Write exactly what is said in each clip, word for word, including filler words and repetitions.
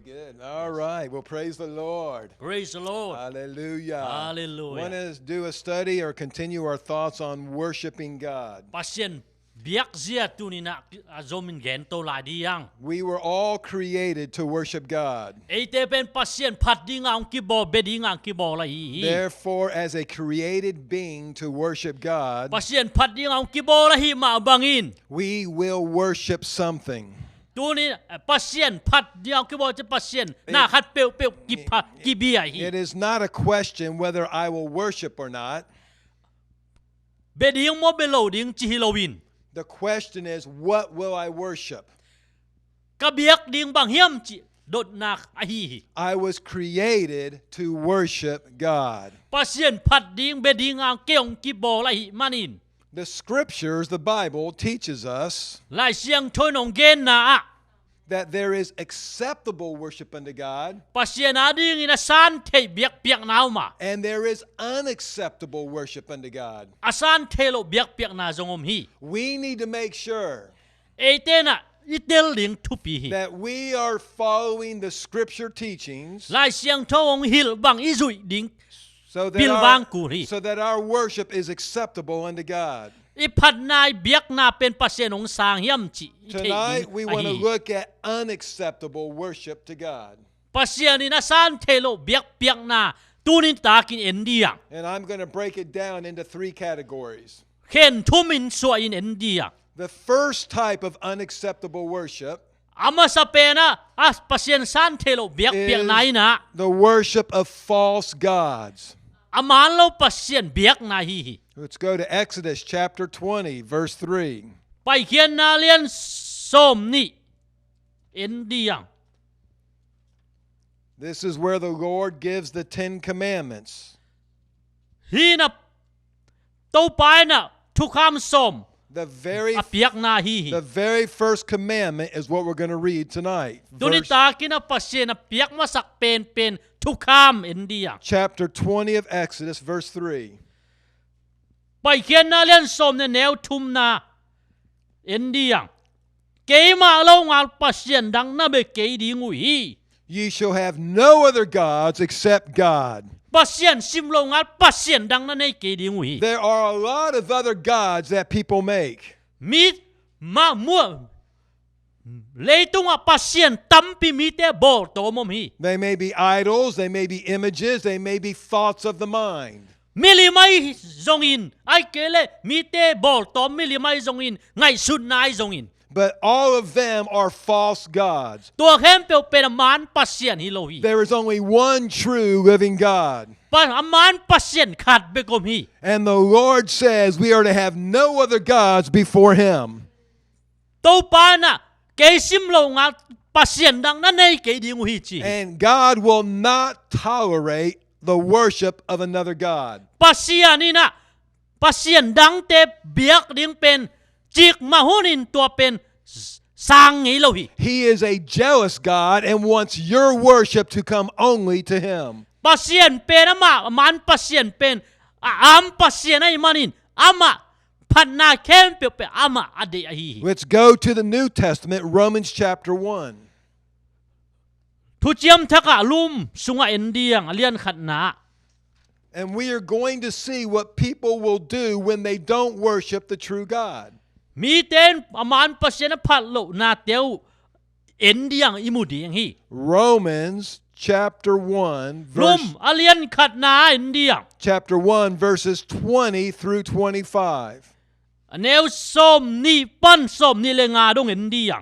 Good. All right. Well, praise the Lord. Praise the Lord. Hallelujah. Hallelujah. Want to do a study or continue our thoughts on worshiping God. Pasian biakzia tuni-in ah a zomin gen to lai ding. We were all created to worship God. Eite pen Pasian phat dingin hong kibawl, bia dingin hong kibawl ahi hi. Therefore, as a created being to worship God, Pasian phat dingin hong kibawl ahih mah bangin, we will worship something. Tuni-in, eh, Pasian phat dingin hong kibawl ci, Pasian na khat peuhpeuh kipha, kibia hi. It is not a question whether I will worship or not. Bia ding maw, bia lo ding ci hi loin. The question is, what will I worship? Ka biak ding bang hiam cih dotna ahi hi. I was created to worship God. Pasian phat ding, bia dingin kei hong kibawl ahih manin. The scriptures, the Bible, teaches us Lai Siangtho in hong genna ah that there is acceptable worship unto God, Pasian adingin a san theih biakpiakna om a, and there is unacceptable worship unto God. A san theih loh biakpiakna zong om hi. We need to make sure Eite in ah i tel ding thupi hi. That we are following the scripture teachings, Lai Siangtho hong hilh bang i zuih ding, so that pilvang our, kul hi. So that our worship is acceptable unto God. I phatna, i biakna pen Pasian hong sang hiam cih i theih ding ahi hi. Tonight, we want to look at unacceptable worship to God. Pasian in a san theih loh biakpiakna tuni-in takin en ding. And I'm gonna break it down into three categories. Khen thumin suahin en ding. The first type of unacceptable worship A masa pen ah, a Pasian san theih loh biakpiakna in ah, is the worship of false gods. A man lo pasian biakna ahi hi. Let's go to Exodus chapter twenty, verse three. Paikhiatna lian sawmnih en ding. This is where the Lord gives the Ten Commandments. Hih in ah Topa in ah thukham sawm, the very, a piakna ahi hi. The very first commandment is what we're gonna read tonight. Tuni-in takin ah Pasian a piak masak penpen thukham en ding. Chapter twenty of Exodus, verse three. Paikhiatna lian sawmnih, neu thumna en ding. Keimah longal pasian dang na bia kei ding uh hi. Ye shall have no other gods except God. Pasian sim longal pasian dang na nei kei ding uh hi. There are a lot of other gods that people make. Mi ma mua, leitungah pasian tampi mite bawltawm om hi. They may be idols, they may be images, they may be thoughts of the mind. Milim ahi zongin, ahih kei leh mite bawltawm milim ahi zongin, ngaihsutna ahi zongin. But all of them are false gods. Tua khempeuh pen a man Pasian hi lo hi. There is only one true living God. Pa-, a man Pasian khat bek om hi. And the Lord says we are to have no other gods before him. Topa in ah, kei sim longal pasian dang na nei kei ding uh hi ci. And God will not tolerate the worship of another god. Pasian in ah, pasian dangte biak ding pen, cikmah hunin tua pen s-, sang ngei lo hi. He is a jealous God and wants your worship to come only to him. Pasian pen amah, a man Pasian pen, a am Pasian ahih manin, amah phatna khempeuh pen amah a deih ahi hi. Let's go to the New Testament, Romans chapter one. Thuciam Thak ah Rom sungah en ding, a lian khatna. And we are going to see what people will do when they don't worship the true God. Mite in a man Pasian a phat lohnate uh en ding, i mu ding hi. Romans chapter one, verse, Rom a lian khatna en ding. Chapter one, verses twenty through twenty-five. A neu sawmnih pan sawmnih le nga dong en ding.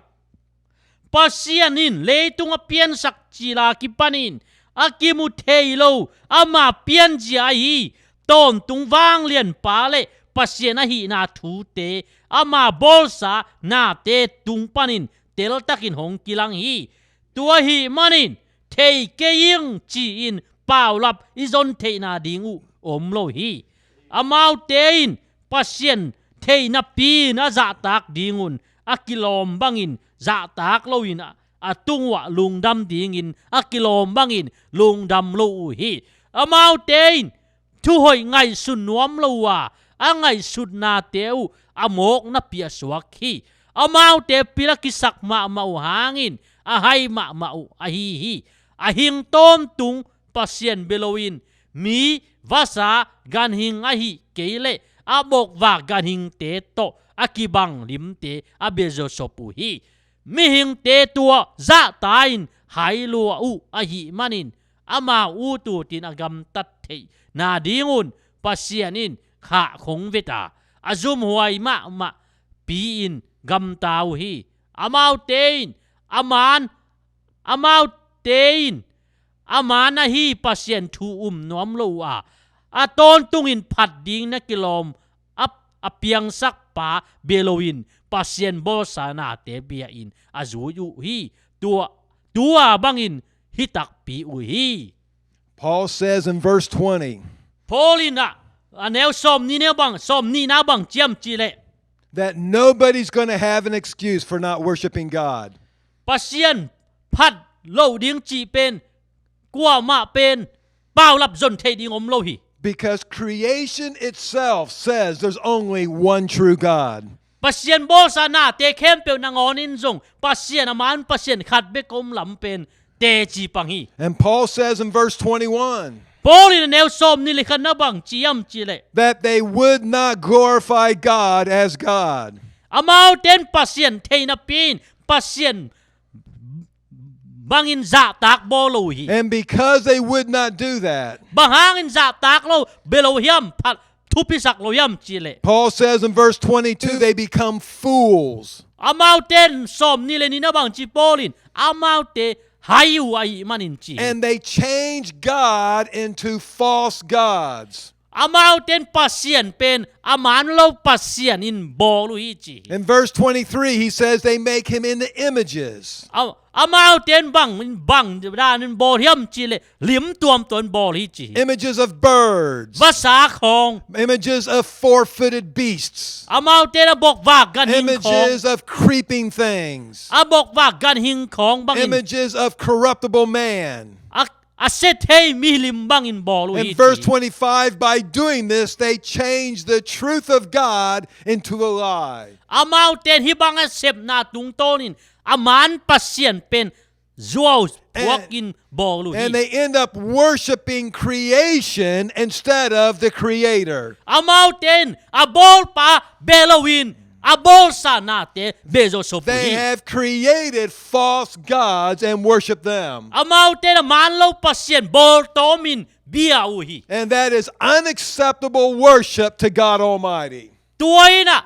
Pasian in leitung a piansak cil a kipanin a kimu thei lo ama pianzia ahi tawntung vanglianpa le Pasian ahihna thute ama bawlsa nate tung panin teltakin hong kilang hi. Tua ahih manin thei kei ing ci-in paulap i zon theihna ding uh om lo hi. Amaute in Pasian thei napi-in a zahtak dingun a kilawm bangin zahtak loin a, a tung uh ah lungdam dingin a kilawm bangin lungdam lo uh hi. Amaute in thuhoih ngaihsun nuam lo uh a, a ngaihsutnate uh a mawk napi a suak hi. Amaute pil a kisak mahmah uh hangin a hai mahmah uh ahi hi. A hing tawntung Pasian bia loin mi vasa ganhing ahih kei leh a bokvak ganhingte tawh a kibang limte a bia zawsop uh hi. Mihingte tua zahta-in hai lua uh ahih manin amau ut utin a gamtat theih nadingun Pasian in khahkhong veta a zumhuai mahmah pi-in gamta uh hi. Amaute in a man, amaute in a man ahi Pasian thu um nuam lo uh a, a tawntungin phat ding na kilawm a, a piangsak pa bia loin Pasian bawlsa nate bia-in a zui uh hi. Tua, tua bangin hi takpi uh hi. Paul says in verse twenty, Paul in a, a neu sawmnih na bang, sawmnihna bang ciam cih leh, that nobody's gonna have an excuse for not worshiping God. Pasian phat lo ding cih pen kuamah pen paulap zon thei ding om lo hi. Because creation itself says there's only one true God. Pasian bawlsa nate khempeuh nangawn in zong Pasian a man Pasian khat bek om lam pen teci pang hi. And Paul says in verse twenty-one, Paul in a neu sawmnih le khatna bang ci hiam cih leh, that they would not glorify God as God. Amaute in Pasian thei napi-in Pasian bangin zahtak bawl lo uh hi. And because they would not do that, bang hangin zahtak lo bia lo hiam, phat thupisak lo hiam cih leh, Paul says in verse twenty-two, they become fools. Amaute in sawmnih le nihna bang ci Paul in amaute hai uh ahih manin ci hi. And they change God into false gods. Amaute in Pasian pen a man lo pasian in bawl uh hi ci hi. In verse twenty-three, he says they make him into images. A, amaute in bang, bang danin bawl hiam cih leh lim tuamtuam in bawl hi ci hi. Images of birds. Vasa khawng. Images of four-footed beasts. Amaute in a bokvak ganhing khawng. Images of creeping things. A bokvak ganhing khawng bangin. Images of corruptible man. A, a sia thei milim bangin bawl uh hi ci hi. And verse twenty-five, by doing this, they change the truth of God into a lie. Amaute in hih bang a sepna tungtawnin a man Pasian pen zuau thuakin bawl uh hi. And they end up worshiping creation instead of the Creator. Amaute in a bawlpa bia loin a bawlsa nate bia zawsop uh hi. They have created false gods and worship them. Amaute in a man lo pasian bawltawmin bia uh hi. And that is unacceptable worship to God Almighty. Tua in a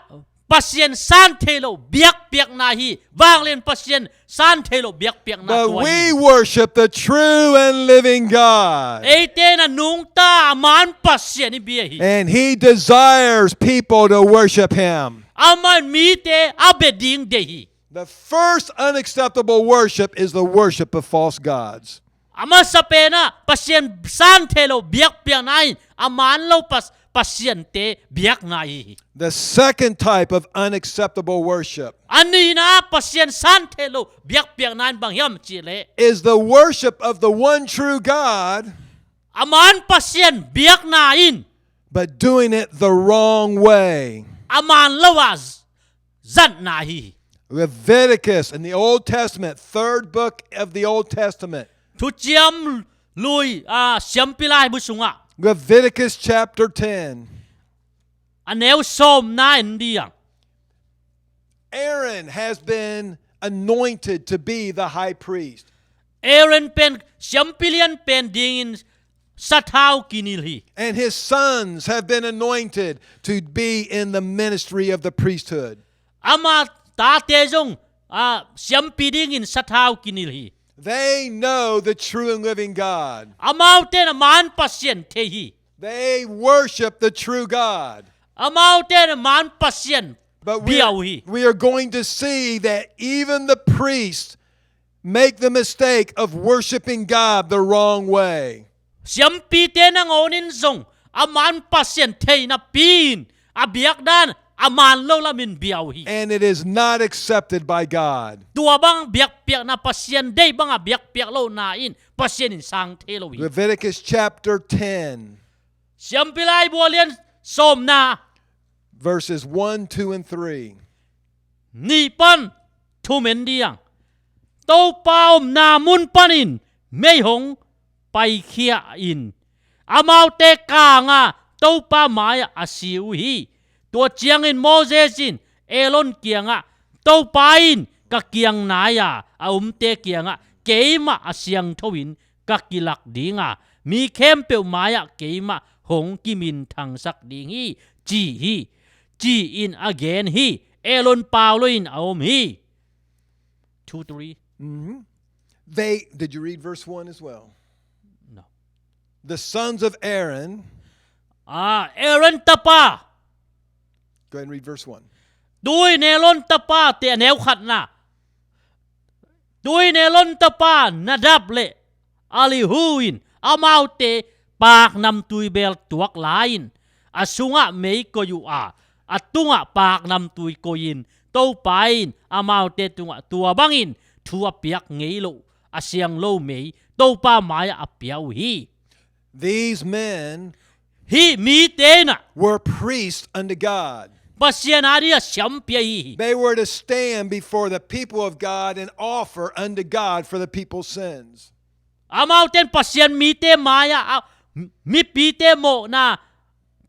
Pasian san thei lo biakpiakna hi. Vanglian Pasian san thei lo biakpiakna tua hi. But we worship the true and living God. Eite in a nungta a man Pasian i bia hi. And he desires people to worship him. Amah in mite a bia ding deih hi. The first unacceptable worship is the worship of false gods. A masa pen ah Pasian san thei lo biakpiakna in a man lo pas-, pasiante biakna hi hi. The second type of unacceptable worship, a nihna Pasian san thei lo biakpiakna in bang hiam cih leh, is the worship of the one true God, a man Pasian biakna in, but doing it the wrong way. A man lo ah z-, zatna hi hi. Leviticus in the Old Testament, third book of the Old Testament. Thuciam Lui, ah, Siampi Laibu sungah. Leviticus chapter ten. A neu sawmna en dih hang. Aaron has been anointed to be the high priest. Aaron pen siampi lian pen dingin sathau kinil hi. And his sons have been anointed to be in the ministry of the priesthood. Ama tate zong, ah, siampi dingin sathau kinil hi. They know the true and living God. Amaute in a man Pasian thei hi. They worship the true God. Amaute in a man Pasian bia uh hi. But we are, we are going to see that even the priests make the mistake of worshiping God the wrong way. Siampite nangawn in zong a man Pasian thei napi-in a biakdan a man lo lamin bia uh hi. And it is not accepted by God. Tua bang biakpiakna, Pasian deih bang a biakpiak lohna in Pasian in sang thei lo hi. Leviticus chapter ten. Siampi Laibu a lian sawmna. Verses one, two, and three. Nih pan thum en dih hang. Topa omna mun panin mei hong paikhia in, amaute kanga Topa mai-ah a si uh hi. Tua ciangin Moses in Aaron kiangah, Topa in ka kiang nai-a a omte kiangah keimah a siangtho in ka kilak dinga, mi khempeuh mai-ah keimah hong kiminthangsak ding hi, ci hi, ci-in a gen hi. Aaron pau lo-in a om hi. Two, three. Mhm. They, did you read verse one as well? No. The sons of Aaron. Ah, Aaron tapa. Go ahead and read verse one. Tu-in Aaron tapa, te a neu khatna. Tu-in Aaron tapa Nadab le Abihu in amaute paknamtui beel tuak la-in, a sungah mei koih uh a, a tungah paknamtui koih in, Topa in amaute tungah tua bangin thu a piak ngei loh, a siang lo mei Topa mai-ah a pia uh hi. These men Hih mite in ah were priests unto God. Pasian adingin siampi ahi hi. They were to stand before the people of God and offer unto God for the people's sins. Amaute in Pasian mite mai-ah, a, mipite mawhna,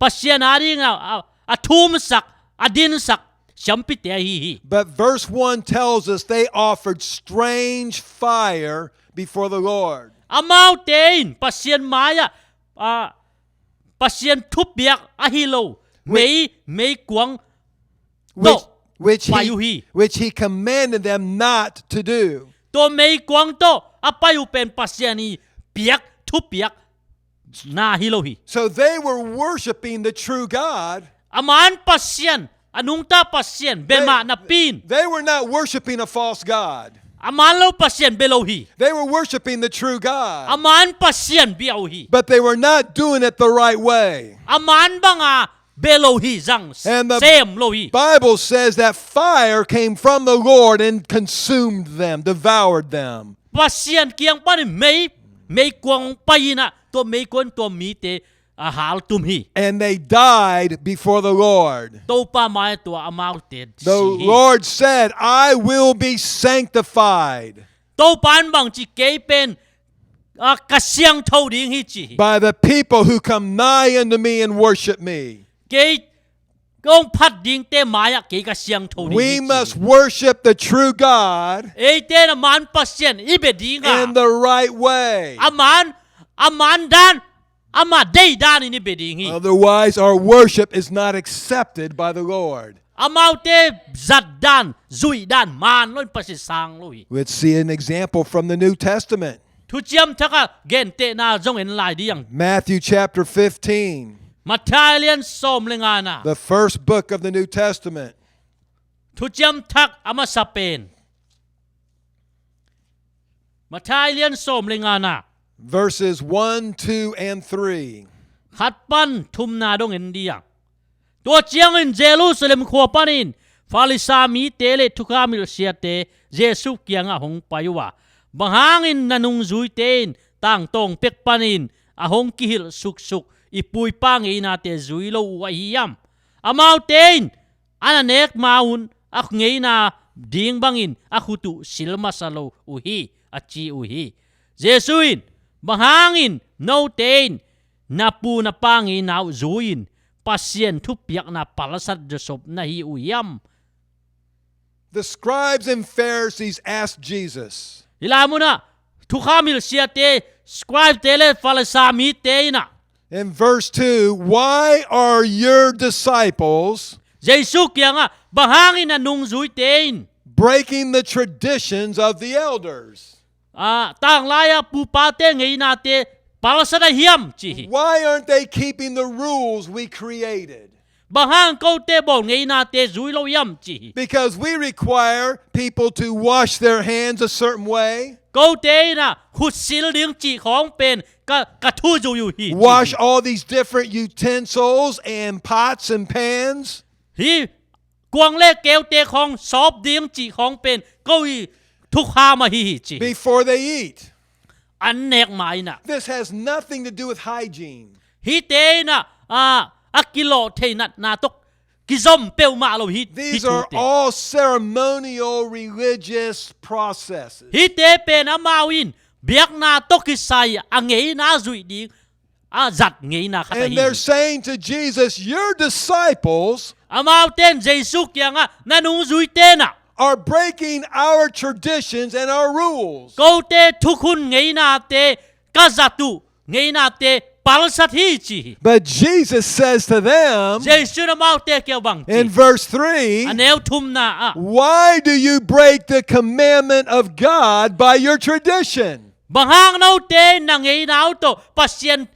Pasian adingin a, a, a thumsak, a dinsak siampite ahi hi. But verse one tells us they offered strange fire before the Lord. Amaute in Pasian mai-ah, a, Pasian thupiak ahi lo, mei, meikuang Which, tawh which, pai he, uh hi. Which he commanded them not to do. Tua meikuang tawh a pai uh pen Pasian i piak, thupiak na hi lo hi. So they were worshiping the true God. A man Pasian, a nungta Pasian, bel mah napi in. They were not worshiping a false God. A man lo Pasian bia lo hi. They were worshiping the true A God. man Pasian bia uh hi. But they were not doing it the right way. A man banga bia lo hi, zang And the sem lo hi. Bible says that fire came from the Lord and consumed them, devoured them. Pasian kiang panin mei, meikuang pai in ah, tua meikuang tua mite a haltum hi. And they died before the Lord. Topa mai-ah tua amaute si The hi. Lord said, "I will be sanctified Topa in bang ci, kei pen, a, ka siangtho ding hi, ci hi. By the people who come nigh unto me and worship me." Kei kong phat dingte mai-ah kei ka siangtho ding hi, We ci. must worship the true God Eite in a man Pasian i bia ding a, in the right way. a man, a man dan, ama deih danin i bia ding hi. Otherwise, our worship is not accepted by the Lord. Amaute zat dan, zuih dan man lo-in Pasian sang lo hi. Let's see an example from the New Testament. Thuciam Thak ah gentehna zong en lai ding. Matthew chapter fifteen, Matthai lian sawm le ngana. The first book of the New Testament, Thuciam Thak a masa pen. Matthai lian sawm le ngana. Verses one, two, and three. Khat pan thumna dong en ding. Tua ciangin Jerusalem khua panin Farisi mite le thukham hilh siate Jesuh kiangah hong pai uh a, bang hangin na nungzuite in tangtawng pek panin a hong kihilh suksuk i pu i pa ngeinate zui lo uh ahi hiam? Amaute in a na nek ma-un a ngeina ding bangin a khut uh sil masa lo uh hi, a ci uh hi. Jesuh in, bang hangin note in na pu na pa ngeina uh zui-in Pasian thupiakna palsat zawsop na hi uh hiam? The scribes and Pharisees asked Jesus Hi lai munah thukham hilh siate, scribe-te le Farisi mite in ah, in verse two, "Why are your disciples Jesuh kiangah, bang hangin a nungzuite in breaking the traditions of the elders? a, tanglai-a pupate ngeinate palsat a hiam?" ci hi. Why aren't they keeping the rules we created?" Bang hang kote bawl ngeinate zui lo hiam, ci hi. Because we require people to wash their hands a certain way, Kote in ah khut sil ding cih khawng pen ka, ka thu zui uh hi, ci wash hi. All these different utensils and pots and pans. Hi kuang le keute khawng sawp ding cih khawng pen ko i thukham ahi hi, ci hi. Before they eat. An nek ma in ah. This has nothing to do with hygiene. Hihte in ah, a, a kilawh thei natna tawh kizom peuhmah lo hi. These are all ceremonial religious processes. Hihte pen amau in biakna tawh kisai a ngeina zuih ding a zat ngeina khat ahi. And they're saying to Jesus, "Your disciples," amaute in Jesu kiangah, "Na nungzuite in ah, are breaking our traditions and our rules." Kote thukhun ngeinate ka zat uh ngeinate palsat hi," ci hi. But Jesus says to them, Jesu in amaute kiang bang ci, in verse three, a neu thumna ah, "Why do you break the commandment of God by your tradition?" Bang hang note na ngeina uh tawh Pasian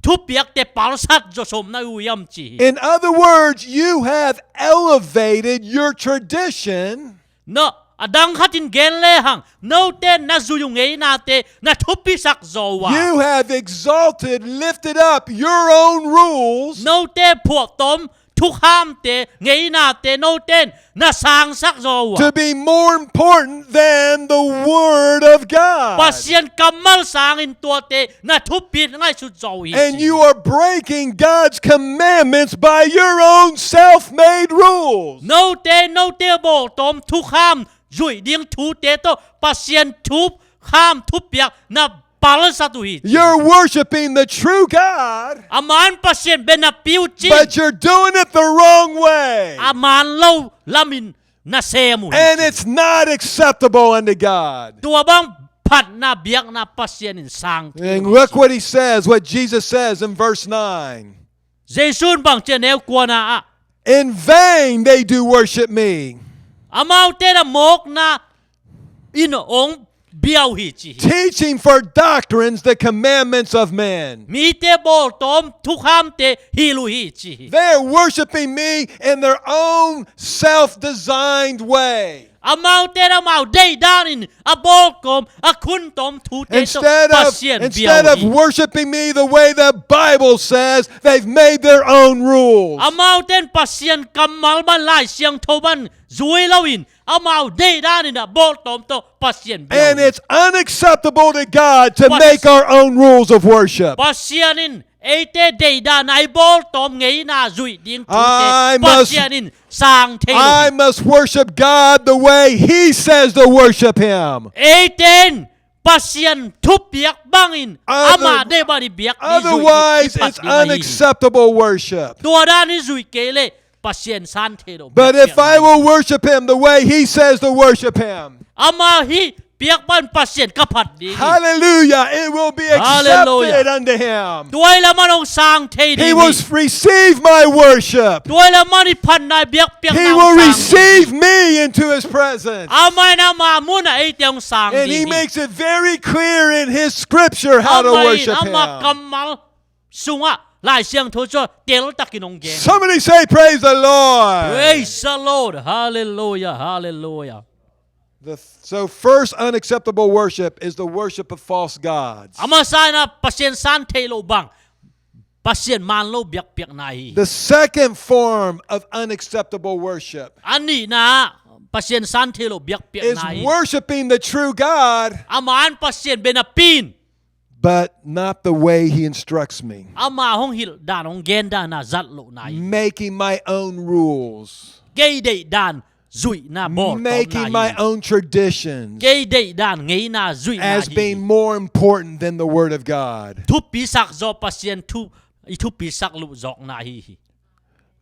thupiakte palsat zawsawm na uh hiam ci hi. In other words, you have elevated your tradition. No, a dang khatin gen lehang, note na zui uh ngeinate na thupisak zaw uh a, you have exalted, lifted up your own rules, note phuahtawm thukhamte, ngeinate note in na sangsak zaw uh a, to be more important than the word of God. Pasian kammal sangin tuate na thupi ngaihsut zaw uh hi. And you are breaking God's commandments by your own self-made rules. Note, note bawltawm thukham zuih ding thute tawh Pasian thukham thupiak na palsat uh hi ci. You're worshiping the true God, a man Pasian bia napi uh cin, but you're doing it the wrong way. A man lo lamin na sem uh hi. And it's not acceptable unto God. Tua bang phatna biakna Pasian in sang thei lo hi. And look what he says, what Jesus says in verse nine. Jesu in bang ci a neu kuana ah, "In vain they do worship me." Amaute in a mawkna in hong bia uh hi ci hi. "Teaching for doctrines the commandments of men." Mite bawltawm thukhamte hil uh hi ci hi. "They are worshiping me in their own self-designed way." Amaute in amau deihdan in a bawltawm, a khuntawm thute tawh Pasian bia uh hi. Instead of, instead of worshiping me the way the Bible says, they've made their own rules. Amaute in Pasian kammal bang, Lai Siangtho bang zui loin amau deihdan in a bawltawm tawh Pasian bia uh hi. And it's unacceptable to God to make our own rules of worship. Pasian in eite deihdan a i bawltawm ngeina zuih ding thute I must, Pasian in sang thei lo hi. I must worship God the way He says to worship Him. Eite in Pasian thupiak bangin, other-, amah deih bang i biak, i zuih, i phat ding ahi hi. Otherwise, it's unacceptable worship. Tua dan i zuih kei leh Pasian san thei lo biakpiakna hi. But if I will worship Him the way He says to worship Him, amah hih piak bang Pasian ka phat ding hi. Hallelujah. It will be accepted unto Him. Hallelujah. Tua ahih leh amah in hong sang thei ding hi. He will receive my worship. Tua ahih leh amah in i phatna, i biakpiakna hong sang ding hi. He will receive me into His presence. Amah in ama munah eite hong sang ding hi. And He makes it very clear in His scripture how to worship Him. Amah in ama kammal sungah Lai Siangtho sungah teltakin hong gen. Somebody say, "Praise the Lord." Praise the Lord. Hallelujah, hallelujah. The, so first unacceptable worship is the worship of false gods. A masa in a Pasian san thei lo bang, Pasian man lo biakpiakna hi. The second form of unacceptable worship, a nihna Pasian san thei lo biakpiakna hi, is worshiping the true God, a man Pasian bia napi in, but not the way He instructs me. Ama hong hilh dan, hong gen dan a zat lohna hi. Making my own rules. Kei deihdan zuihna, bawltawmna hi. Making my own traditions. Kei deihdan ngeina zuihna hi. As being more important than the Word of God. Thupisak zaw, Pasian thu, i thupisak luh zawkna hi hi.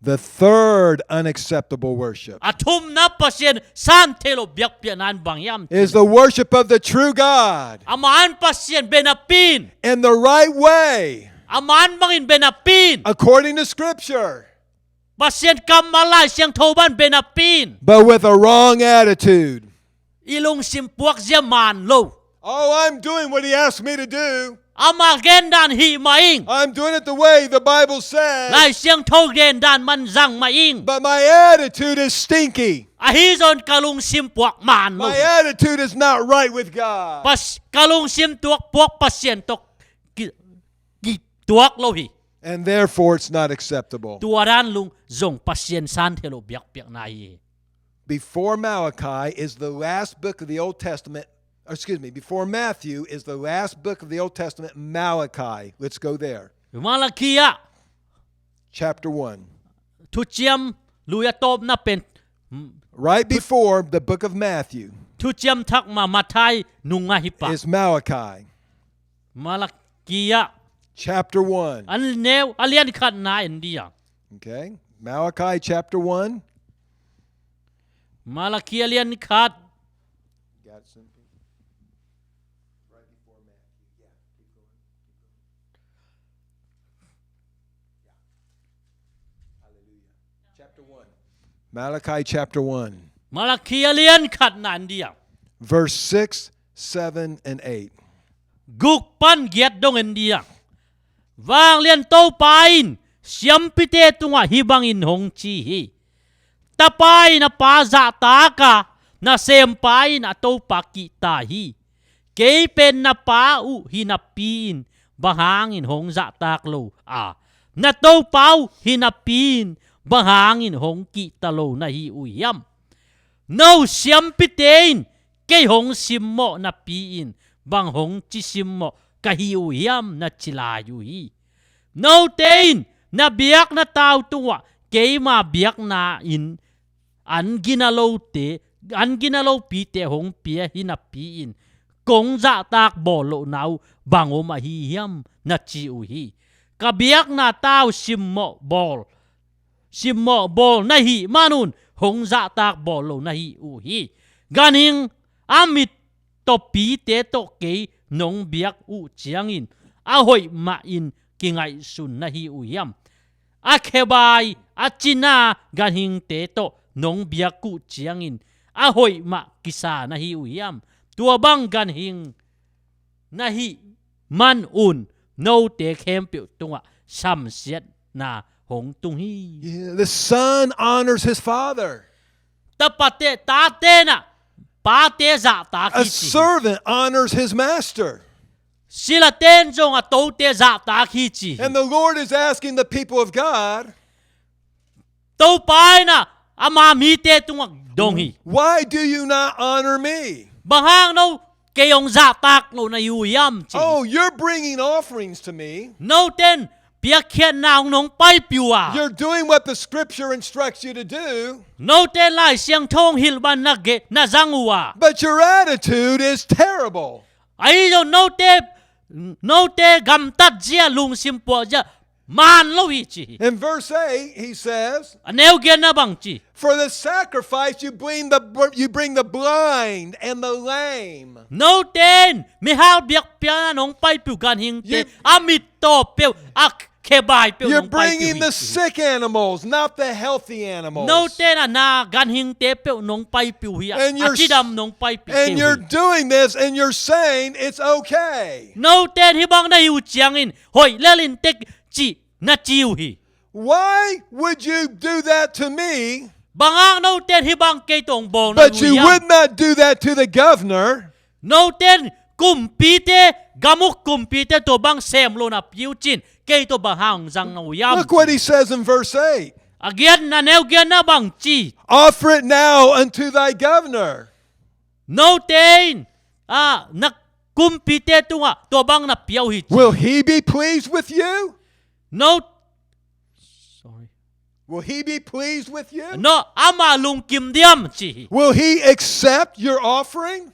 The third unacceptable worship, a thumna Pasian san thei lo biakpiakna in bang hiam cih leh, is the worship of the true God, a man Pasian bia napi in, in the right way, a man bangin bia napi in, according to Scripture, Pasian kammal, Lai Siangtho bang bia napi in, but with a wrong attitude. I lungsim puakzia man lo. "Oh, I'm doing what He asked me to do. Ama gen dan hih mah ing. I'm doing it the way the Bible says. Lai Siangtho gen dan bang zang mah ing. But my attitude is stinky. Ahi zongin ka lungsim puak man lo. My attitude is not right with God." Pas-, ka lungsim tuak puak Pasian tawh ki-, kituak lo hi. And therefore it's not acceptable. Tua dan lung zong Pasian san thei lo biakpiakna hi. Before Malachi is the last book of the Old Testament, or excuse me, before Matthew is the last book of the Old Testament, Malachi. Let's go there. Malachi ah. Chapter one. Thuciam Lui a tawpna pen, mm, right before the book of Matthew, Thuciam Thak mah Matthai nungah hi pah, is Malachi. Malakhi ah. Chapter one. A neu, a lian khatna en dia. Okay. Malakhi chapter one. Malakhi a lian khat. Got it, Simpi? Right before Matthew. Yeah, keep going. Keep going. Yeah. Hallelujah. Chapter one. Malachi chapter one. Malakhi a lian khatna en dia. Verse six, seven, and eight. Guk pan giat dong en dia. Vanglian Topa in siampite tungah hih bangin hong ci hi. Tapa in a pa zahtak a, nasempa in a topa kihta hi. Kei pen na pa uh hi napi in bang hangin hong zahtak lo a, na topa uh hi napi in bang hangin hong kihta lo na hi uh hiam? No siampite in kei hong simmawh napi in bang hong ci simmawh ka hi uh hiam, na ci lai uh hi. Note in na biakna tau tungah keima biakna in an gina lote, an gina lopite hong pia hi napi in kong zahtak bawl lohna uh bang om ahi hiam, na ci uh hi. Ka biakna tau simmawh bawl, simmawh bawl na hih manun hong zahtak bawl lo na hi uh hi. Ganhing a mit tawpite tawh kei nong biak uh ciangin a hoih mah in kingaihsun na hi uh hiam? A khebai a cina ganhingte tawh nong biak uh ciangin a hoih mah kisa na hi uh hiam? Tua bang ganhing na hih manun note khempeuh tungah samsiatna hong tung hi. Yeah, the son honors his father. Tapate, tate na pate zahtak hi ci hi. A servant honors his master. Silaten zong a tote zahtak hi ci hi. And the Lord is asking the people of God, Topa in a, ama mite tungah dong hi. Why do you not honor me? Bang hang no kei hong zahtak lo na hi uh hiam ci hi. Oh, you're bringing offerings to me. Note in piakkhiatna hong nong paipih uh a. You're doing what the scripture instructs you to do. Note in Lai Siangtho hong hilh bang na ge, na zang uh a. But your attitude is terrible. Ahi zong note, note gamtat zia, lungsim puah zia man lo hi ci hi. In verse eight, he says, a neu giatna bang ci, for the sacrifice you bring the, you bring the blind and the lame. Note in mihau biakpiakna nong paipih uh ganhingte, a mit tawp peuh, a khebai peuh nong paipih uh hi ci hi. You're bringing the sick animals, not the healthy animals. Note in a na ganhingte peuh nong paipih uh hi a, a cidam nong paipih kei uh hi. And you're doing this and you're saying it's okay. Note in hih bang na hi uh ciangin hoih lel in teh cih na ci uh hi. Why would you do that to me? Bang hang note in hih bang kei tawh hong bawl na hi uh hiam? But you would not do that to the governor. Note in kumpite, gam uk kumpite tua bang sem lo napi uh cin kei tawh bang hang hong zang na uh hiam? Look what he says in verse eight. A giatna, neu giatna bang ci, offer it now unto thy governor. Note in a na kumpite tungah tua bang na pia uh hi ci. Will he be pleased with you? No. Sorry. Will he be pleased with you? No, ama lungkim diam ci hi. Will he accept your offering?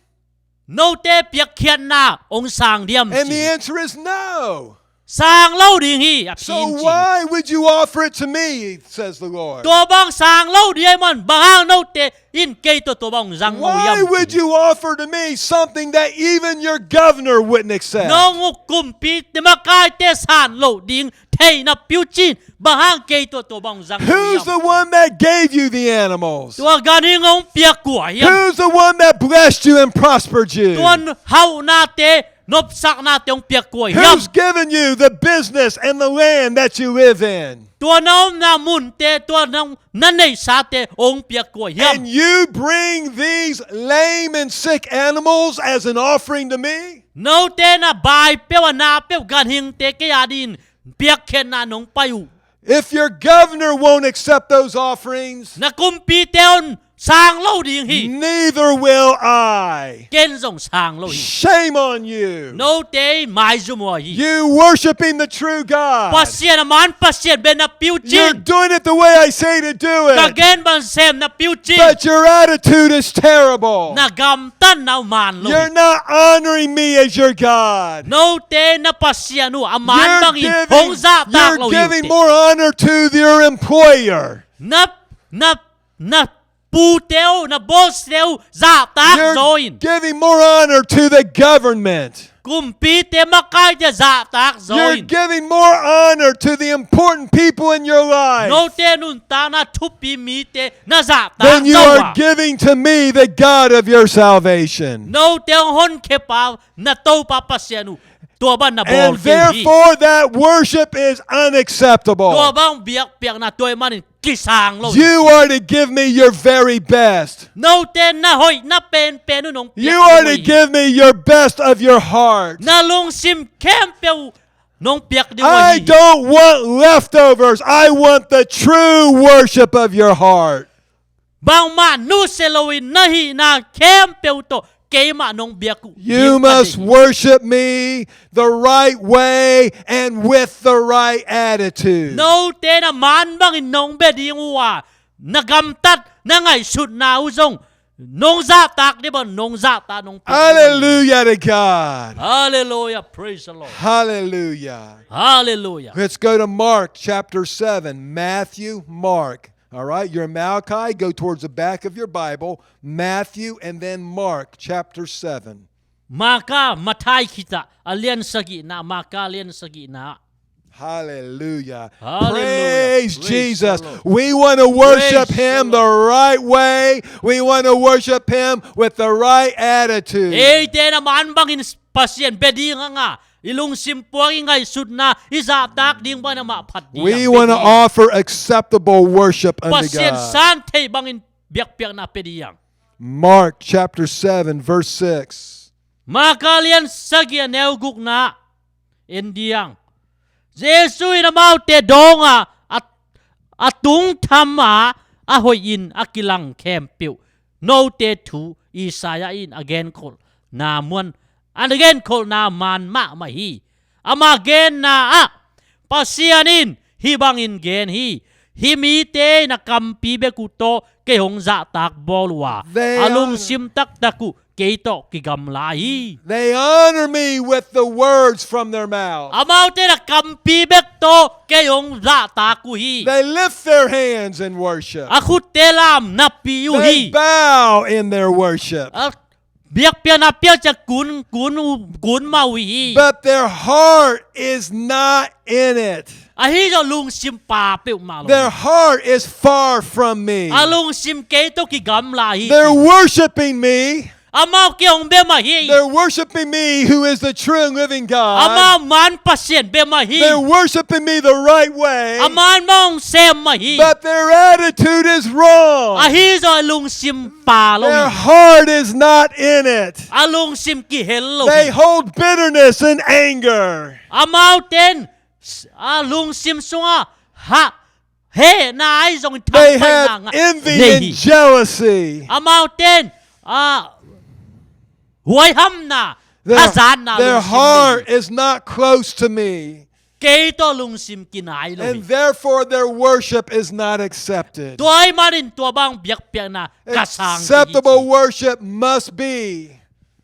Note piakkhiatna hong sang diam ci hi. And the answer is no. Sang lo ding hi, a phin ci hi. So why would you offer it to me, says the Lord? Tua bang sang lo ding ahih man bang hang note in kei tawh tua bang hong zang na uh hiam ci hi. Why would you offer to me something that even your governor wouldn't accept? Nong uk kumpite, makaite san loh ding thei napi uh cin bang hang kei tawh tua bang hong zang na uh hiam? Who's the one that gave you the animals? Tua ganhing hong piak kua hiam? Who's the one that blessed you and prospered you? Tua hauhnate, nopsaknate hong piak kua hiam? Who's given you the business and the land that you live in? Tua na omna munte, tua na, na neihsate hong piak kua hiam? And you bring these lame and sick animals as an offering to me? Note na bai peuh a na peuh ganhingte kei a dingin piakkhiatna nong pai uh. If your governor won't accept those offerings, na kumpite un sang lo ding hi. Neither will I. Ken zong sang lo hi. Shame on you. Note in maizum uh hi. You worshiping the true God. Pasian a man Pasian bek na piucin. You're doing it the way I say to do it. Ka gen bang sem na piucin. But your attitude is terrible. Na gamtatna uh man lo hi. You're not honoring me as your God. Note na Pasian uh a man bangin hong zahtak lo hi. You're giving more honor to your employer. Na, na, na pute uh, na boss te uh zahtak zaw in. You're giving more honor to the government. Kumpite makaite zahtak zaw in. You're giving more honor to the important people in your life. Note nuntakna thupi mite na zahtak zaw a. Than you are giving to me, the God of your salvation. Note hong honkhiapa na Topa Pasian uh. Tua bang na bawl kei hi. And therefore that worship is unacceptable. Tua bang biakpiakna tua ahih manin kisang lo hi. You are to give me your very best. Note na hoih na penpen uh nong piak ding uh hi. You are to give me your best of your heart. Na lungsim khempeuh nong piak ding uh hi. I don't want leftovers. I want the true worship of your heart. Bangmah nusia loin na hihna khempeuh tawh keimah nong biak uh. You must worship me the right way and with the right attitude. Note na man bangin nong bia ding uh a, na gamtat na ngaihsutna uh zong nong zahtak ding bang nong zahtak nong piak ding uh hi. Hallelujah to God. Hallelujah. Praise the Lord. Hallelujah. Hallelujah. Let's go to Mark chapter seven. Matthew, Mark. All right, you're in Malachi, go towards the back of your Bible, Matthew, and then Mark chapter seven. Maka, Matthai khitah, a lian sagihna, Maka lian sagihna. Hallelujah. Hallelujah. Praise Jesus. Praise the Lord. We want to worship him the right way. We want to worship him with the right attitude. Eite na man bangin Pasian bia ding hang a, i lungsim puak i ngaihsutna i zahtak ding bang amah phat ding. We want to offer acceptable worship unto God. Pasian san thei bangin biakpiakna pia ding. Mark chapter seven, verse six. Maka lian sagih a neu gukna en ding. Jesu in amaute dawng a, a, a tungtham a, a hoihin a kilang khempeuh note thu Isaiah in a genkholhna muan, a genkholhna man mahmah hi. Ama genna ah, Pasian in hih bangin gen hi. Hih mite in a kampi bek uh tawh kei hong zahtak bawl uh a, a lungsim taktak uh kei tawh kigamla hi. They honor me with the words from their mouth. Amaute in a kampi bek tawh kei hong zahtak uh hi. They lift their hands in worship. A khutte lam napi uh hi. They bow in their worship. A biakpiakna piak ciang kun, kun uh, kun mah uh hi. But their heart is not in it. Ahi zong lungsim pa peuhmah lo hi. Their heart is far from me. A lungsim kei tawh kigamla hi. They're worshiping me. Amau kei hong bia mah hi. They're worshiping me, who is the true and living God. Amau man Pasian bia mah hi. They're worshiping me the right way. A man mah hong sem mah hi. But their attitude is wrong. Ahi zong a lungsim pa lo hi. Their heart is not in it. A lungsim kihel lo hi. They hold bitterness and anger. Amaute in a lungsim sungah ha, hehna ahi zongin thampaihna ngah nei hi. They have envy and jealousy. Amaute in, ah, huaihamna, hazatna lungsim nei hi. Their, their heart is not close to me. Kei tawh lungsim kinai lo hi. And therefore their worship is not accepted. Tua ahih manin tua bang biakpiakna ka sang kei hi. Acceptable worship must be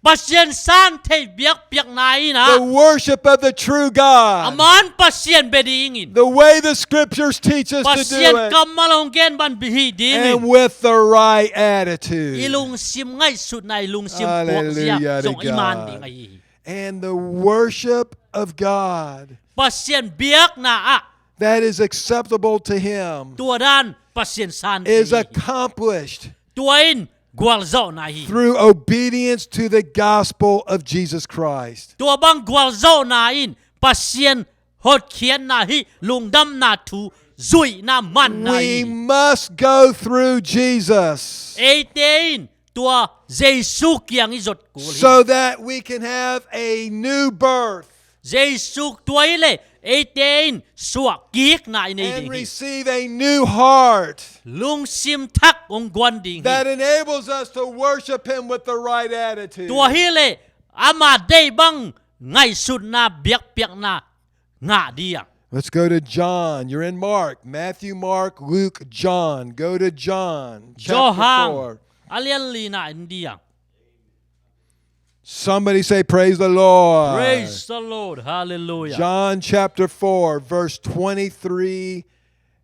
Pasian san thei biakpiakna in ah, the worship of the true God. A man Pasian bia dingin. The way the scriptures teach us to do it. Pasian kammal hong gen bang bia hih dingin. And with the right attitude. I lungsim ngaihsutna, i lungsim puakzia zong i man ding ahi hi. Hallelujah to God. And the worship of God. Pasian biakna ah. That is acceptable to him. Tua dan Pasian san thei hi. Is accomplished. Tua in gualzawhna hi. Through obedience to the gospel of Jesus Christ. Tua bang gualzawhna in Pasian hotkhiatna hih lungdamna thu zuihna manna hi. We must go through Jesus. Eite in tua Jesu kiang i zot kul hi. So that we can have a new birth. Jesu tua hi leh eite in suahkikna i nei ding hi. Receive a new heart. Lungsim thak hong guan ding hi. That enables us to worship Him with the right attitude. Tua hileh ama deih bang ngaihsutna, biakpiakna ngah ding. Let's go to John. You're in Mark, Matthew, Mark, Luke, John. Go to John chapter Johan four. A lian lina in ding. Somebody say, "Praise the Lord." Praise the Lord. Hallelujah. John chapter four, verse twenty-three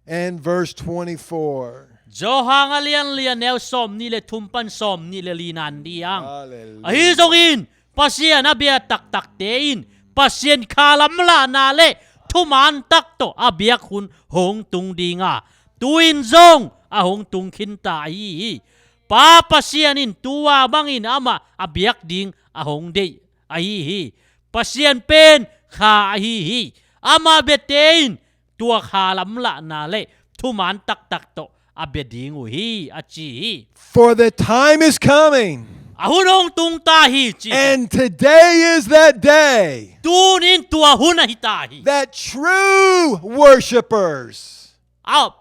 and verse twenty-four. Johan a lian li, a neu sawm nih le thum pan sawm nih le lina in ding. Hallelujah. Ahi zongin Pasian a bia taktakte in Pasian kha lamlahna le thuman tak tawh a biak hun hong tung ding a, tu-in zong a hong tung khinta ahi hi. Pa Pasian in tua bangin amah a biak ding a hong deih ahi hi. Pasian pen kha ahi hi. Ama biate in tua kha lamlahna le thuman taktak tawh a bia ding uh hi, a ci hi. For the time is coming. A hun hong tung ta hi, ci hi. And today is that day. Tuni in tua hun ahi ta hi. That true worshippers. A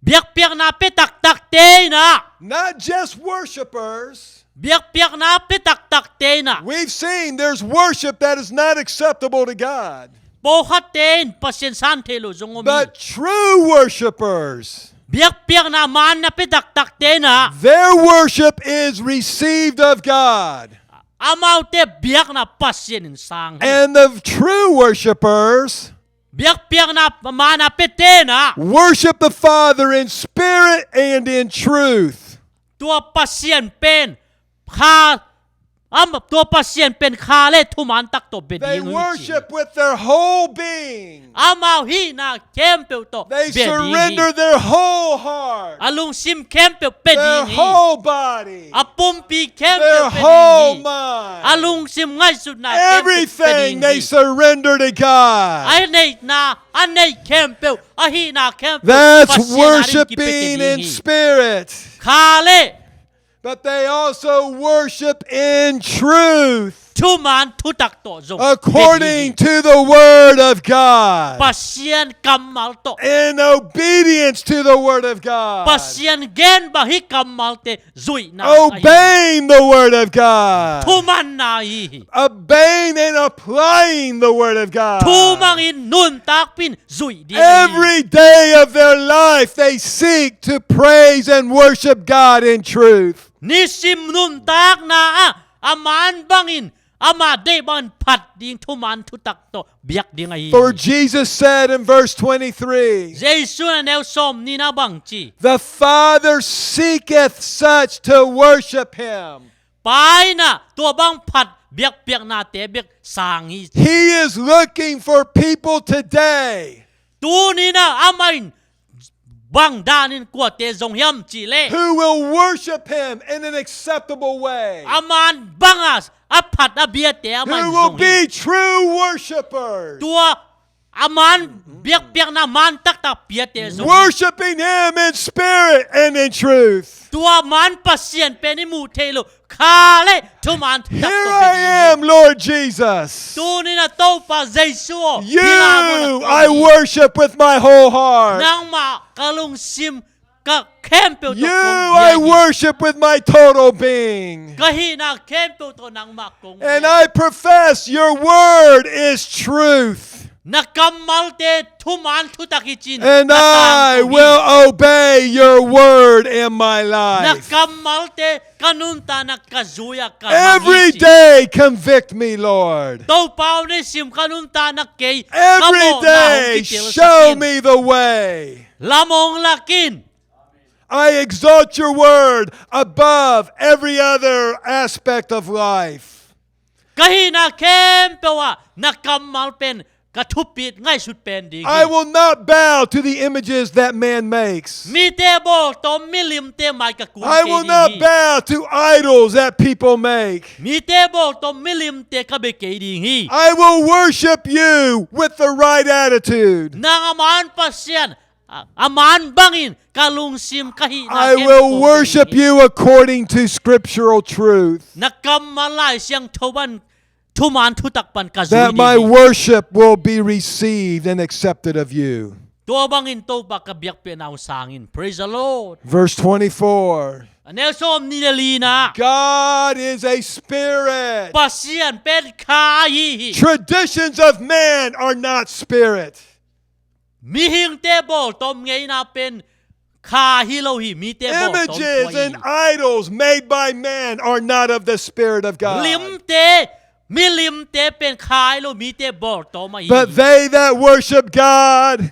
biakpiakna pia taktakte in ah. Not just worshippers. Biakpiakna pia taktakte in ah. We've seen there's worship that is not acceptable to God. Pawlkhatte in Pasian san thei lo zong om hi. But true worshippers, biakpiakna manna pia taktakte in ah. Their worship is received of God. Amaute biakna Pasian in sang hi. And the true worshippers, biakpiakna manna piate in ah. Worship the Father in spirit and in truth. Tua Pasian pen kha, am, tua Pasian pen kha le thuman tak tawh bia ding uh hi, ci. They worship with their whole being. Amau hihna khempeuh tawh bia ding hi. They surrender their whole heart. A lungsim khempeuh pia ding hi. Their whole body. A pumpi khempeuh pia ding hi. Their whole mind. A lungsim ngaihsutna khempeuh pia ding hi. Everything they surrender to God. A neihna, a neih khempeuh, a hihna khempeuh Pasian a ding kipia ding hi. That's worshiping in spirit. Kha le But they also worship in truth. Thuman thutak tawh zong bia ding hi. According to the word of God. Pasian kammal tawh. In obedience to the word of God. Pasian gen bang hih kammalte zuihna ahi hi. Obeying the word of God. Thumanna ahi hi. Obeying and applying the word of God. Thumangin nuntakpih in zuih ding ahi hi. Every day of their life, they seek to praise and worship God in truth. Nisim nuntakna ah a man bangin, ama deih bangin phat ding thuman thutak tawh biak ding ahi hi. For Jesus said in verse twenty-three, Jesu in a neu sawm nihna bang ci, "The Father seeketh such to worship him." Pa in ah tua bang phat biakpiaknate bek sang hi. He is looking for people today. Tuni in ah amah in bang danin kuate zong hiam cih leh, who will worship him in an acceptable way. A man banga a phat a biate amah in zong hi. Who will be true worshipers. Tua a man biakpiakna man taktak piate zong hi. Worshiping him in spirit and in truth. Tua man Pasian pen i muh theih loh kha le thuman thutak tawh bia ding hi. Here I am, Lord Jesus. Tuni in ah Topa Jesu aw, hih lam ah na kong hi. You I worship with my whole heart. Nangmah ka lungsim, ka khempeuh tawh kong bia hi. You I worship with my total being. Ka hihna khempeuh tawh nangmah kong bia hi. And I profess your word is truth. Na kammalte thuman thutak hi ci-in ka tangko hi. And I will obey your word in my life. Na kammalte ka nuntakna ka zui-a ka mang hi ci. Every day convict me, Lord. Topa aw, nisim ka nuntakna kei ka mawhna hong kitelsak in. Every day show me the way. Lam hong lak in. I exalt your word above every other aspect of life. Ka hihna khempeuh ah na kammal pen ka thupit ngaihsut pen ding hi. I will not bow to the images that man makes. Mite bawltawm milimte mai ka kuang kei ding hi. I will not bow to idols that people make. Mite bawltawm milimte ka bia kei ding hi. I will worship you with the right attitude. Nang a man Pasian, a, a man bangin ka lungsim ka hihna khempeuh kong bia ding hi. I will worship you according to scriptural truth. Na kammal Lai Siangtho bang thuman thutak pan ka zui ding hi. That my worship will be received and accepted of you. Tua bangin Topa ka biakpiakna hong sang in. Praise the Lord. Verse twenty-four. A neu sawmnih le lina. God is a spirit. Pasian pen kha ahi hi. Traditions of man are not spirit. Mihingte bawltawm ngeina pen kha hi lo hi, mite bawltawm tua hi. Images and idols made by man are not of the Spirit of God. Limte, milimte pen kha hi lo, mite bawltawm ahi hi. But they that worship God,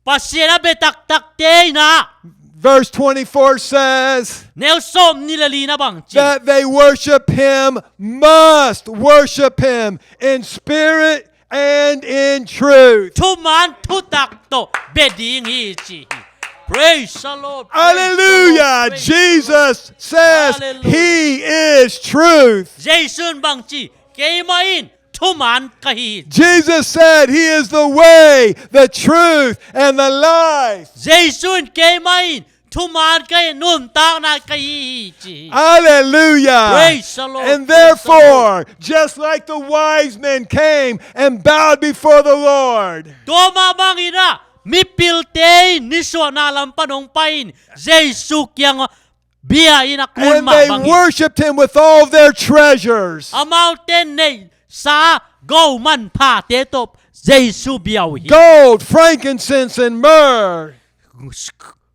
Pasian a bia taktakte in ah. Verse twenty-four says, neu sawmnih le lina bang ci. That they worship him must worship him in spirit and in truth. Thuman thutak tawh bia ding hi ci hi. Praise the Lord. Praise the Lord. Hallelujah. Praise the Lord. Jesus says he is truth. Hallelujah. Jesuh in bang ci, keimah in thuman ka hi. Jesus said he is the way, the truth, and the life. Jesuh in keimah in thuman ka hi, nuntakna ka hi hi ci hi. Hallelujah. Praise the Lord. Praise the Lord. And therefore, just like the wise men came and bowed before the Lord. Tua mah bangin ah, mipilte in nisuahna lam pan hong pai in, Jesuh kiangah bia in a kun mah bangin. And they worshipped him with all their treasures. Amaute neihsa go manphate tawh Jesuh bia uh hi. Gold, frankincense, and myrrh.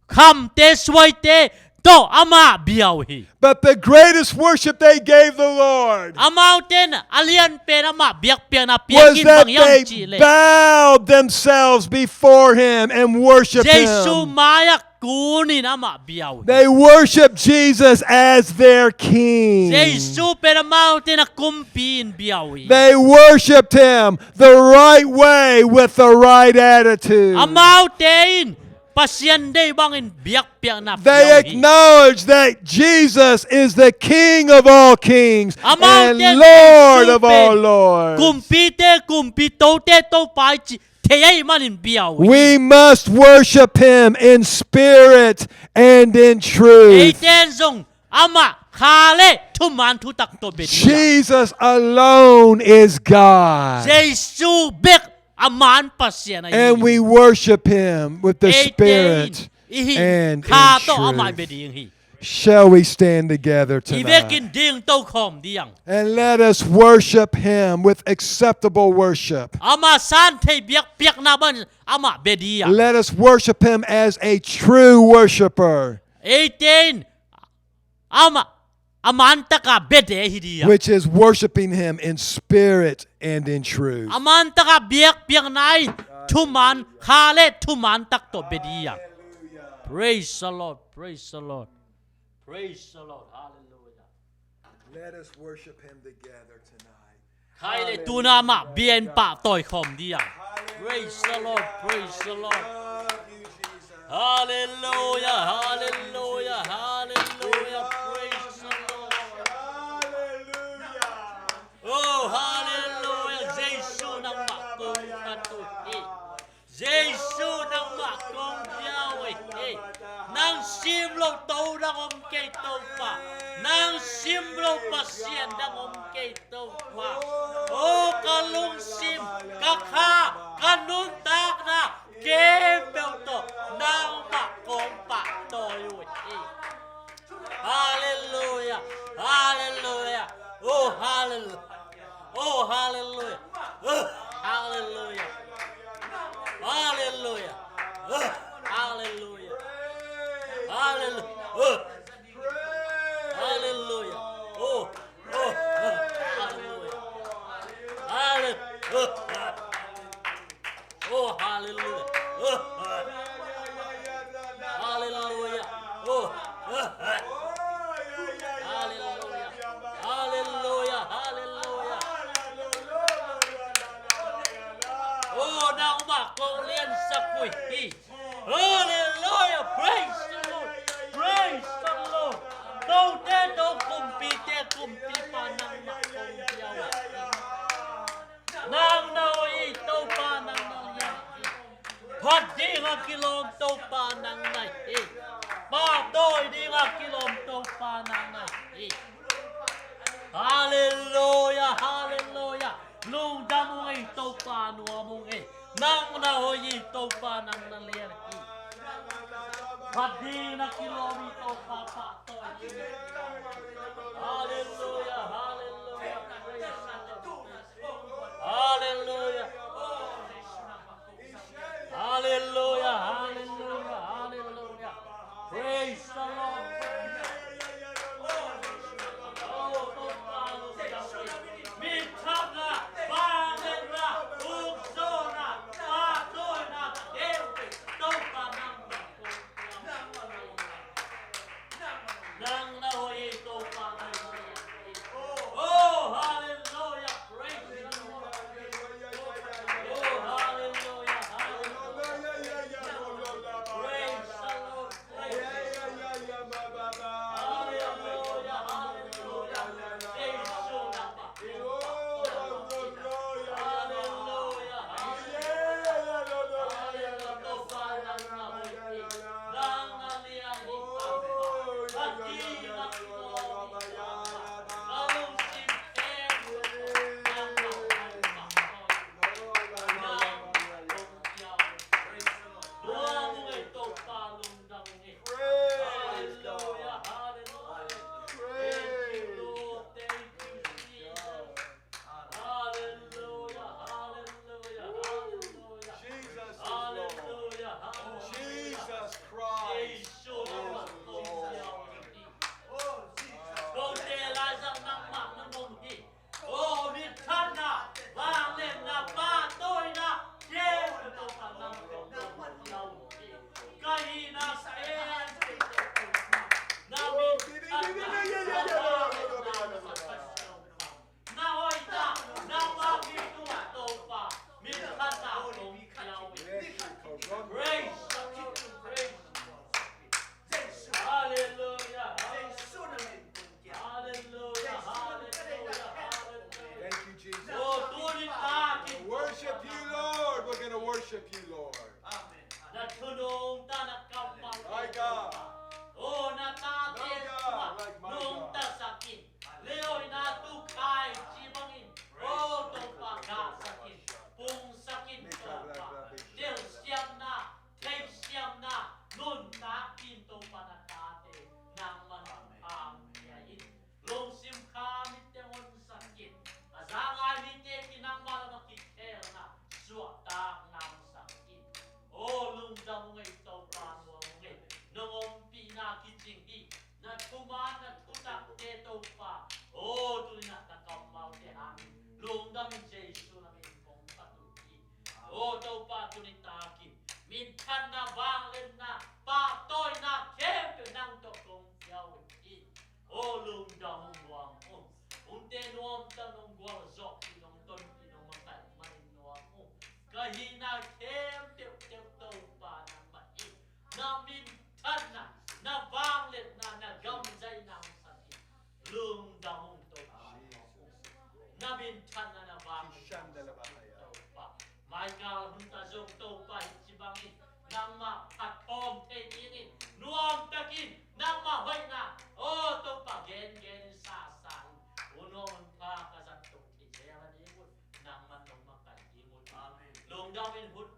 Khamte, suaite tawh amah bia uh hi. But the greatest worship they gave the Lord, amaute in a lianpen amah biakpiakna pia in bang hiam cih leh, was that they bowed themselves before him and worshipped him. Jesuh mai-ah kun in amah bia uh hi. They worship Jesus as their king. Jesuh pen amaute in a kumpi in bia uh hi. They worshipped him the right way with the right attitude. Amaute in Pasian deih bangin biakpiakna pia uh hi. They acknowledge that Jesus is the King of all kings and Lord of all lords. Amaute in Jesuh pen kumpite kumpi, tote topa hi cih thei ahih manin bia uh hi. We must worship him in spirit and in truth. Eite in zong amah kha le thuman thutak tawh bia ding hi. Jesus alone is God. Jesuh bek a man Pasian ahi hi. And we worship him with the spirit and in truth. Eite in i hih kha tawh amah bia ding hi. Shall we stand together tonight? I vekin ding to khawm ding. And let us worship him with acceptable worship. Amah santhei biakpiakna bangin amah bia ding. Let us worship him as a true worshiper. Eite in amah a man taka biate hi ding. Which is worshiping him in spirit and in truth. A man taka biakpiakna in thuman kha le thuman tak tawh bia ding. Praise the Lord, praise the Lord, praise the Lord. Hallelujah. Let us worship him together tonight. Khai le tuna amah bia in pahtawi khawm ding. Praise the Lord, praise the Lord. Hallelujah, hallelujah, hallelujah. Praise the Lord. Oh, hallelujah. Jesuh nangmah kong phat uh hi. Jesuh nangmah kong pia uh hi. Nang sim loh to dang om kei Topa. Nang sim loh Pasian dang om kei Topa. O ka lungsim, ka kha, ka nuntakna, khempeuh tawh nangmah kong pahtawi uh hi. Hallelujah. Hallelujah. Oh, hallelujah. Oh, hallelujah. Oh, hallelujah. Hallelujah. Oh, hallelujah. Hallelujah. Oh, hallelujah. Oh, oh, oh, hallelujah. Halle-, oh, oh. Oh, hallelujah. Oh, hallelujah. Oh, hallelujah. Hallelujah. Hallelujah. Oh, nangmah kong liansak uh hi. Hallelujah. Praise the Lord. Praise the Lord. Tote to, kumpite kumpipa nangmah kong pia uh hi. Nang Lungdam ung ei, Topa nuam ung ei. Nang na hoih hi, Topa nang na lian hi. Phat ding na kilawm hi, Topa pahtawi hi. Halleluia, halleluia. Praise the Lord. Halleluia. Halleluia, halleluia, halleluia. Praise the Lord. Oh, Topa lungdam ung ei. Minthanna, vangliatna, ukzawhna, pahtawina, khempeuh Topa nang na kong piak. Nang na hoih hi, Topa nang na hoih hi. Oh, hallelujah, praise the Lord. Oh, hallelujah, hallelujah. Praise the Lord, praise the Lord. Hallelujah, hallelujah. Jesu na pa. Praise God. Hallelujah, hallelujah. Praise God. Thank you, Lord. Thank you, Jesus. Hallelujah, hallelujah, hallelujah. Jesus is Lord. Hallelujah, hallelujah. Jesus Christ is Lord. Oh, Jesus. Ko te lai zang nang mah nang om hi. Oh, minthanna, vangliatna, pahtawina, Jesu Topa nang tawh kong piak hi. Ka hihna khempeuh tawh kong piak. Na minthanna, na vangliatna, na hoihna, na mangngilh tungah Topa, minthanna kong piak hi. Praise the Lord, praise the Lord. Hallelujah, hallelujah. Hallelujah, hallelujah, hallelujah. Thank you, Jesus. Oh, tuni takin. Worship you, Lord. We're gonna worship you, Lord. Amen. Na thu nungta, na kammal. My God. Oh, na tate. My God, like my God. Nungta sak in. Leoina tu khai ci bangin. Oh, Topa, gah sak in. Pung sak in, Topa. Telsiamna, theisiamna, nuntak in, Topa, na tate nangman hong pia in. Lungsim kha mite honsak in. A za ngai mite kiang nangma lam a kikhelna suahtak nangsak in. Oh, lungdam ung ei, Topa nuam ung ei. Nong ompihna kicing hi. Na thuman, na thutakte, Topa. Oh, tuni na kammalte hangin lungdam ing, Jesu na min kong phat uh hi. Oh, Topa, tuni takin minthanna, vangliatna, pahtawina khempeuh nang tawh kong pia uh hi. Oh, lungdam ung, nuam ung. Hunte nuamtak nong gualzawhpih, nong tonpih, nong makaih manin nuam ung. Ka hihna khempeuh tawh Topa nangmah hi. Na minthanna, na vangliatna, na gamzaihna hong sak in. Lungdam ung, Topa. Na minthanna, na vangliatna hong sak in, Topa. Mai kal hun ta zong, Topa, hih ci bangin nangmah phat khawm thei dingin, nuamtakin nangmah hoihna, oh, Topa, gengen in, sasa in, hun hong hun pha ka zat toh thei zel a ding un nangman nong makaih ding uh hi. Amen. Lungdam in, hun